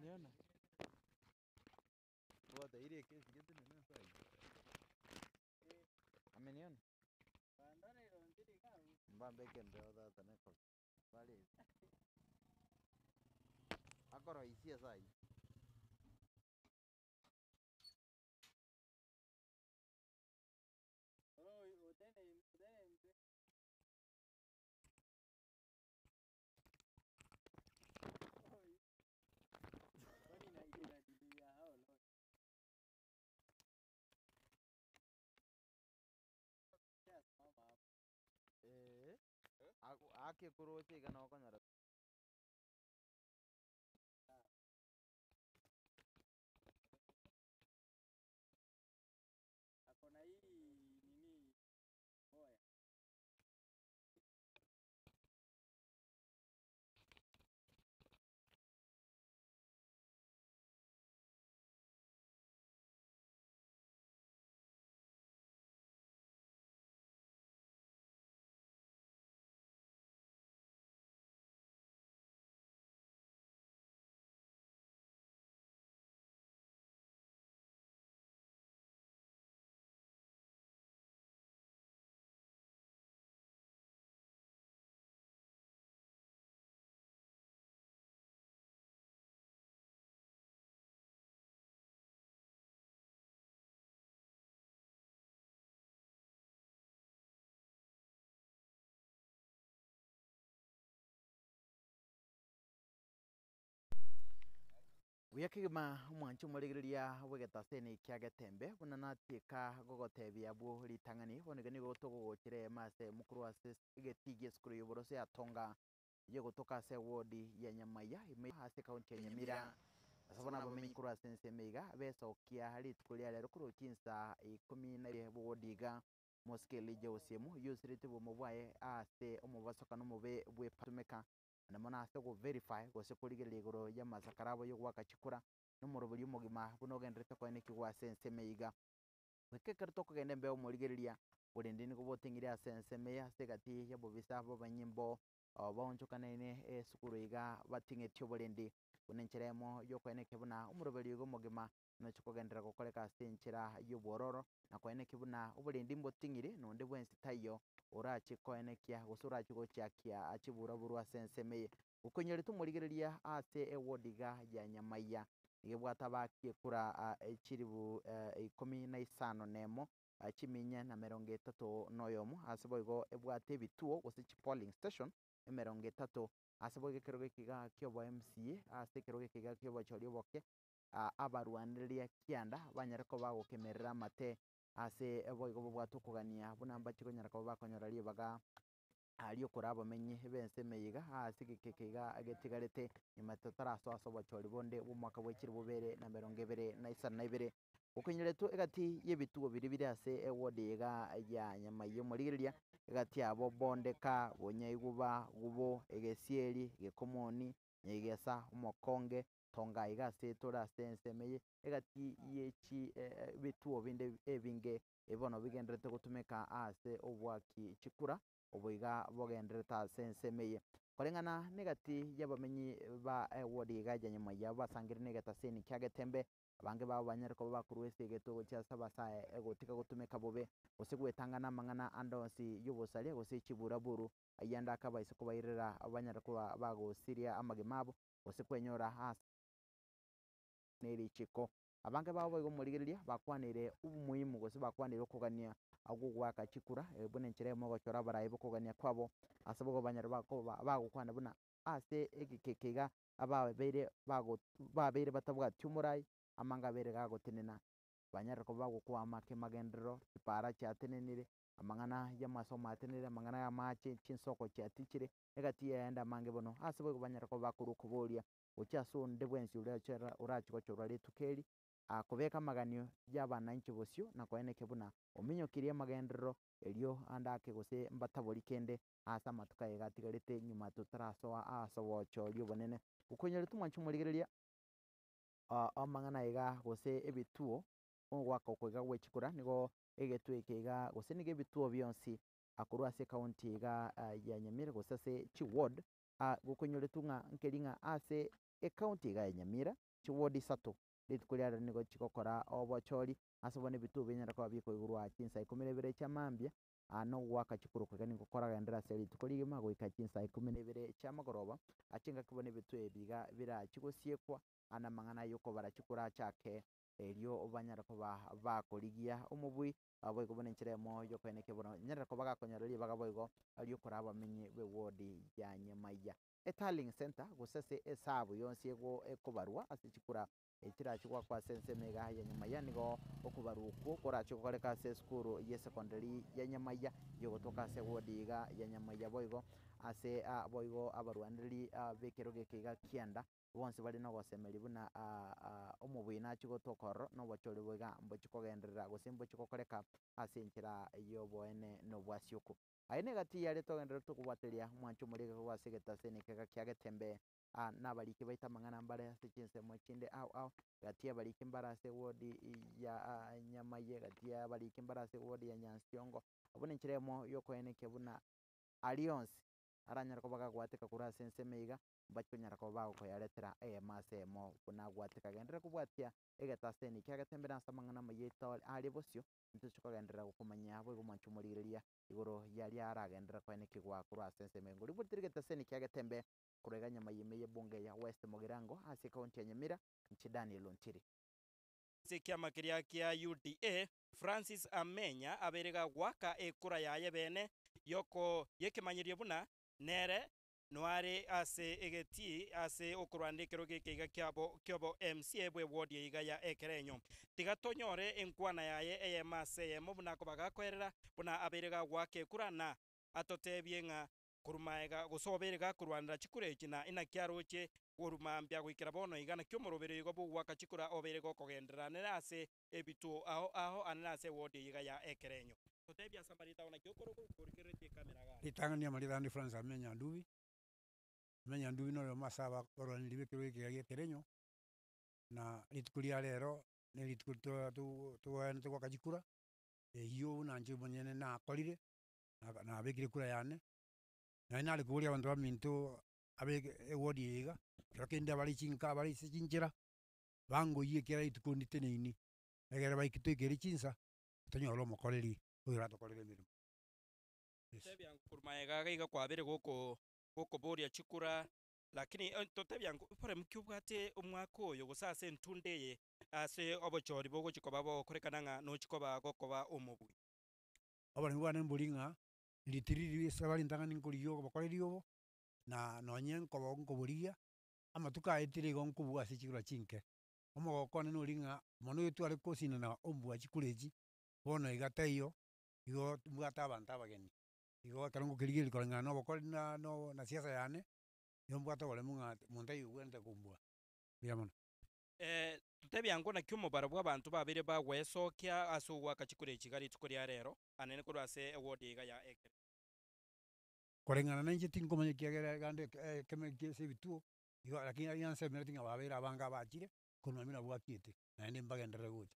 Ameniona? Gwateire ekesi getenene ase ayio. Ameniona? Mbambeke embeo tata nekoro. Bare akoroisia ase ayio. Ee, ake koroche iga nabo okonyora. Akona hii nini boya. Buya kegima omwanche omorigereria bw'egetaseni kia Getembe, buna natieka gogotebia abwo ritang'ani, bono iga nigo togogochera eema ase mokoro ase egetii gi'esukuru y'oboroso ya Tonga Eyegotoka ase ewodi ya Nyamaiya ime ase ekaunti ya Nyamira. Ase bono abamenyi korwa ase ensemo iga besokia rituko ria rero korwa chinsa ikomi na ibere bw'ewodi iga. Mosike Elijah Osiemo oyio osiretie obomo bwaye ase omobasokano omobe bw'epatumeka na mono ase ogo-verify gose korigereria igoro y'amasakara abo y'ogoaka chikura na omoroberi omogima buna ogendererete koenekigwa ase ensemo iga. Goika ekero tokogenda embeo omorigereria, borende nigo boting'ire ase ensemo eye ase egati y'obobisa bw'abanyimbo baonchokanaine esukuru iga bating'etie oborendi, buna enchera eyemo y'okoenekia buna omoroberio iga omogima noche kogenderera gokoreka ase enchera y'obwororo, na koenekia buna oborendi mboting'ire na onde bwensi taiyo orache koenekia gose orache gochiakia chiburaburu ase ensemo eye. Okonyorete omorigereria ase eward iga ya Nyamaiya, nigo ebwate abaaki ekura chilifu ikomi na isano na emo, chiminya na emerongo etato na oyomo, ase boigo ebwate ebituo gose chipolling station emerongo etato, ase boigo ekerogo eke iga kia obo MCA, ase ekerogo eke iga kia obochori oboke, abarwanereria kianda banyare koba bagokemerera amate ase boigo bobwate okogania buna mbache konyara koba bakonyora ribaga. Aria okore abamenyi b'ense ime iga, ase egeka eke iga getigarete, nyuma totarasoa ase obochori bonde bw'omwaka bwe chilifu bibere na emerongo ebere na isano na ibere. Okoinyoretwe egati y'ebitugo biria bire ase ewodi iga ya Nyamaiyo omorigereria, egati yabo Bondeka, Bonyaiguba, Gubo, Egesieri, Gekomoni, Nyaigesa, Omokonge, Tonga iga ase tore ase ensemo eye, egati ye chi ebituo binde ebinge Ebi bono bigendererete gotumeka ase oboaki chikura, obo iga bogendererete ase ensemo eye. Koreng'ana negati y'abamenyi ba ewodi iga ya nyuma yabo basangire negetaseni kia Getembe, abange babo banyare koba bakorwa ase egeto gochia ase abasae gotiga gotumeka bobe, gose gwetang'ana amang'ana ande onsi y'obosaria gose chiburaburu, ayio ande akabaisa kobairera banyare koba bagosiria amagima abo, gose kwenyora ase nerichiko. Abange babo boigo morigereria bakwanire obomuhimu gose bakwanire okogania gw'ogoaka chikura buna enchera eyemo ogochora abarai b'okogania kwabo ase boigo banyare bakoba bagokwana buna ase egeka eke iga ababeire bago babeire batabwati omorai amange abeire gagotenena banyarire koba bagokwama kemagenderero chipara chiatenenire amang'ana y'amasomo atenenire amang'ana y'amache chinsoko chiatichire egati yaye amange bono ase boigo banyare koba bakorwa okoboria gochia ase onde bwensi oria orache gochorwa rituko eri, akobeka amaganio y'abananchi bosio na koenekia buna ominyokirie amagenderero erio ande ake gose mbatabori kende ase amatuko aye gatigarete nyuma totarasoa ase obochori obonene. Okoinyoria tomwanche omorigereria amang'ana aiga gose ebituo ogoaka oko iga gwe chikura nigo egetuo eke iga gose nigo ebituo bionsi korwa ase ekaunti iga ya Nyamira gose ase chiward. Gokoinyoretwe ng'a nkeri ng'a ase ecounty iga ya Nyamira. Chiwodi isato rituko ria rero nigo chigokora obochori ase bono ebituo binyare koba bikoigurwa chinsa ikomi na ibere chia mambia, na ogoaka chikura iga nigo koragenderere ase rituko rigima goika chinsa ikomi na ibere chia mogoroba. Chingaki bono ebituo ebi iga birachi gosiekwa na amang'ana ay'okobara chikura achake erio banyare koba bakorigia omobui boigo buna enchera eyemo y'okoenekia bono nyarire koba gakonyora ribaga boigo ri'okoraa abamenyi b'ewodi ya Nyamaiya. Etallying centre gose ase esabu yonsi ekobarwa ase chikura chirache goakwa ase ensemo iga ya Nyamaiya nigo okobarwa okwo korache gokoreka ase esukuru y'esekondari ya Nyamaiya yogotoka ase ewodi iga ya Nyamaiya boigo ase boigo abarwanereri b'ekerogo eke iga kianda bonsi bare nogosemeria buna omobui nachie gotoka ororo na obochori boiga mbochie kogenderera gose mbochie gokoreka ase enchera y'oboene na obwasioku. Aye negati yaria togenderere tokobwateria omwancho omorege korwa ase egetaseni ekega kia Getembe, na abariki baito amang'ana mbare ase chinsemo chinde ao ao, gati y'abariki mbare ase ewodi ya Nyamaye, gati y'abariki mbare ase ewodi ya Nyansiongo. Abwo nenchera eyemo yokoenekia buna aria onsi aranyare koba gagwateka korwa ase ensemo iga, mbachie konyara koba bagokoyaretera eyemo ase eyemo buna agwateka. Genderera kobwatia egetaseni kia Getembe na ase amang'ana amayia aito are bosio, ntoche kogenderera gokomanyia boigo mwanche omorigereria igoro y'aria aragenderere koenekigwa korwa ase ensemo engo. Ributi rigetaseni kia Getembe korwa iga nyama y'ime y'ebunge ya West Mugirango ase ekaunti ya Nyamira, inche Daniel Ontiri. Ase ekiama keria kia UDA, Francis Amenya abeire gagoaka ekura yaye bene yoko yekemanyerio buna nere Noare ase egetii ase okorwanera ekerogo eke iga kiabo kiobo MCA bwe ward eye iga ya Ekerenyo. Tiga tonyore enkwana yaye eyemo ase eyemo buna akoba gakoerera buna abeire gagoaka ekura na atotebie ng'a korwa maega gose obeire gakorwanera chikura echi na inaki aroche korwa mambia goikera bono iga naki omoroberi oigo bw'ogoaka chikura obeire gokogenderera nere ase ebituo ao ao ane nase eward eye iga ya Ekerenyo. Totebie ase amarieta ao naki okorokwa okorigereretie ekamera iga. Ritang'ani amarieta ande Francis Amenya Ndubi, Amenya Ndubi noyomo ase abarwaneri b'ekerogo ekiya gi'ekerenyo, na rituko ria rero, na erituko toa togaenete goaka chikura, eyio buna inche omonyene nakorire, nabekire ekura yane, naende nare koboria abanto baminto abeke eward eye iga, ekero kende abare chinka abare ase chinchera, bangoyie kera rituko nditeneini, egere baike toikere chinsa, tonyore omokoreri oyo oratokorere emeremo. Yes. Totebia ng'u korwa magega iga iga kwabere goko gokoboria chikura, lakini totebia ng'u boremu ki obwate omwaka oyo gose ase entunda eye ase obochori bogochia koba bogokorekana ng'a nochia koba gokoba omobui. Oboremu bwane mbori ng'a ritiriri ase ritang'ani nkorigia obokoreri obo, na nonye nkoba nkoborigia, amatuko aetire igo nkobua ase chikura chinke. Omogoko one nori ng'a mono oyo tware kosinana ombua chikura echi, bono iga taiyo, igo mbwate abanto abageni, igo ekero ngokerigereria koreng'ana na obokori na no na siasa yane, nigo mbwate oboremu ng'a monto taiyo obwenerete kombua, mbuya mono. Totebie ango naki omobaro bw'abanto babeire bagwesokia ase ogoaka chikura echi iga rituko ria rero, anene korwa ase eward iga ya Ekere. Koreng'ana nainche tinkomanya ekiagera egande ekeme kia ase ebituo, igo lakini aria nsemereti ng'a babeire abange abachire, korwa nabwo nabwakiete, naende mbagenderere gocha.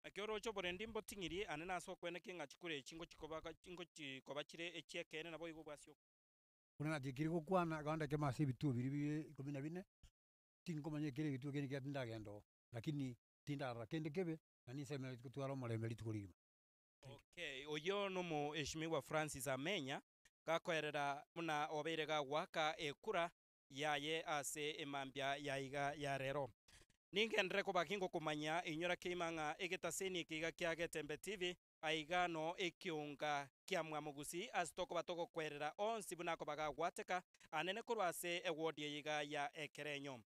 Naki oroche oborendi mboting'irie ane nase okwenekia ng'a chikura echi ngochikoba ngochi koba chire echi'ekeene naboigo obwasi okwo. Buna natiekire gokwana, genda ekemo ase ebituo biria bire ikomi na bine, tinkomanya ekere egetuo kende ekiagera tindagenda oo, lakini tindarora kende kebe, na ninsemeretie gotwara omorembe rituko rigima. Okay, oyio nomoeshimiwa Francis Amenya, gakoerera buna obeire gagoaka ekura yaye ase emambia ya iga ya rero. Ningenderere koba gingokomanya, inyora keima ng'a egetaseni eke iga kia Getembe TV, aiga noo ekionga kia Mwamogusi ase tokoba togokwerera onsi buna akoba gagwateka anene korwa ase ewodi eye iga ya Ekerenyo.